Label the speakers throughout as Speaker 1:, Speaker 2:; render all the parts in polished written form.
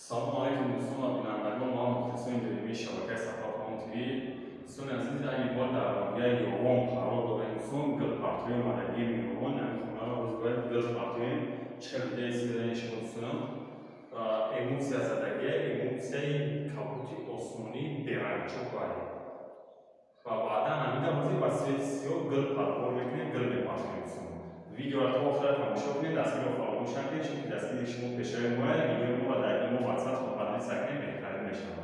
Speaker 1: Салому алайкум, дӯстон ва бинандагон ва мухлисони доимии шабакаи Сафархон ТВ. Дӯстони азиз, айни ҳол дар ноҳияи Ёвон қарор дорем. Дӯстон, гулпартои омадагием Ёвон, ҳамин хонаро рӯз бояд гул партоем. Чӣ хел дидаи сидаи шумо, дӯстонам? Эмульсия задагия, эмульсияи кабути осмонӣ, берангчоқ ва баъдан ҳамида ҳозир ба цвети сиёҳ гул парпор мекунем, гул мепартоем. Дӯстон, видеоро то охира тамошо кунед, дастгиро фаромӯш накунед, чунки дастгири шумо пешравии моя. Видеои моро дар имо, ватсап поделиться кунед, беҳтарин мешавад.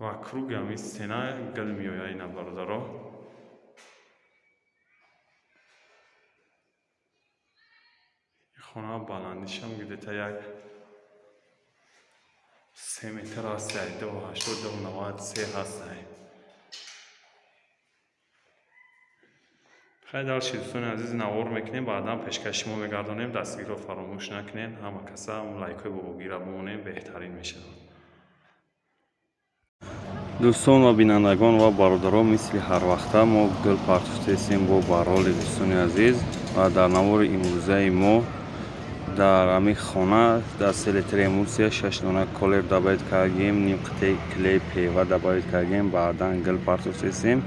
Speaker 1: Ва круги ҳамин стена гул меояд, ина, бародаро. Хона баландишам где-то 1 3 метр ҳастай, 2,80, 2,93 ҳастай. Хай, дальше, дӯстони азиз, навор мекунем, баъдан пешкаши шумо мегардонем. Дастгириро фаромӯш накунед, ҳама каса лайкҳои бобогира бимонем, беҳтарин мешавад.
Speaker 2: Дӯстон ва бинандагон ва бародарон, мисли ҳарвақта мо гул партофтесем бо бароли, дӯстони азиз. Ва дар навори имрӯзаи мо дар ҳамин хона дар 3 литр эмульсия 6 дона колер добавить кардем, ним қитъаи клей ПВА добавить кардем, баъдан гул партофтесем.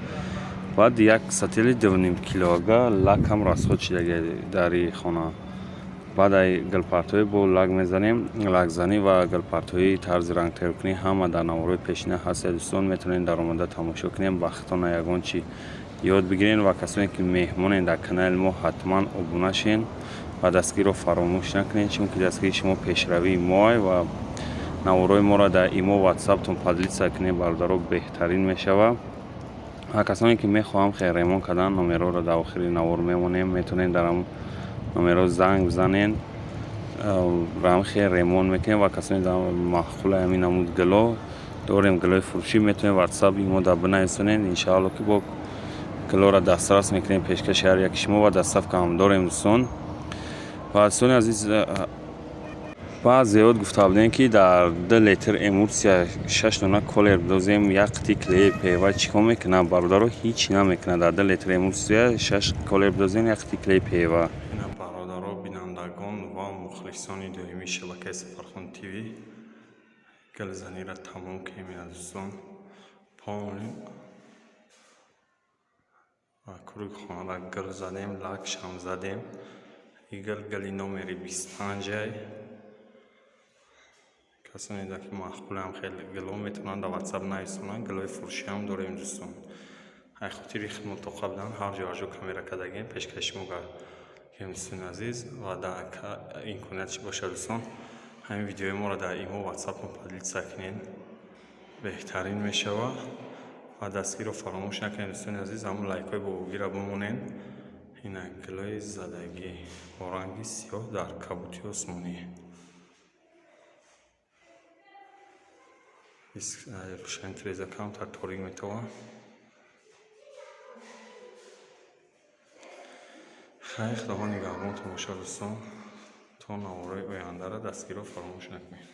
Speaker 2: Баъд як сатили 2,5 килога лакам расход шидаги дар и хона. Баъд ай гулпартоӣ бо лак мезанем. Лакзанӣ ва гулпартоӣ, тарзи рангтайёркунӣ ҳама дар наворҳои пешина ҳастед, дӯстон, метавонед даромада тамошо кунед, ба худтона ягон чӣ ёд бигиред. Ва касоне ки меҳмонед дар канали мо, ҳатман обуна шен ва дастгириро фаромӯш накунед, чунки дастгирии шумо пешравии моа. Ва наворҳои моро дар имо, ватсаптон поделиться кунед, бародаро, беҳтарин мешавад. Ва касоне ки мехоҳам хел ремонт кардан, номерҳоро дар охири навор мемонем, метавонед дар ҳамон номерҳо занг бизанед, хел ремонт мекунем. Ва касоне маъқули ҳамин намуд гуло дорем, гулои фурӯшӣ, метавонед ватсап имо дар бинависонед, иншаалло ки бо гулоро дастрас мекунем пешкаши ҳар яки шумо. Ва доставка ҳам дорем, дӯстон. Ва дӯстони азиз, баъзеҳо гуфта будем, ки дар 2 литр эмульсия 6 дона колер бидозем, як қитъи клеи ПВА чӣ кор мекунад? Бародаро, ҳеҷ намекунад. Дар 2 литр эмульсия шаш колер бидозем, як қитъи клеи ПВА.
Speaker 1: Ина, бародаро, бинандагон ва мухлисони доимии шабакаи Сафархон ТВ, гулзаниро тамом кунем, ина, дӯстон, полный ва круги хонара гул задем, лакшам задем. И гул гули номери 25-ай. Касоне ки маъқулам хеле гуло, метавонанд дар ватсап нависонанд, гулои фурӯшиам дорем, дӯстон. Ай хотири хидматтоқа будан ҳар ҷо ҳар ҷо камера кардагем, пешкаши шумо гардем, дӯстони азиз. Ва дар имконият чӣ бошад, дӯстон, ҳамин видеои моро дар имо, ватсапон поделиться кунед, беҳтарин мешавад. Ва дастгириро фаромӯш накунед, дӯстони азиз, ҳамон лайкҳои бобогира бимонед. Ина, гулои задагӣ бо ранги сиёҳ дар кабути осмонӣ. Рӯшани тиреза камтар торик метавад. Хайр, Худованд нигаҳбонтон бошад, дӯстон, то наворҳои ояндаро дастгириро фаромӯш накунед.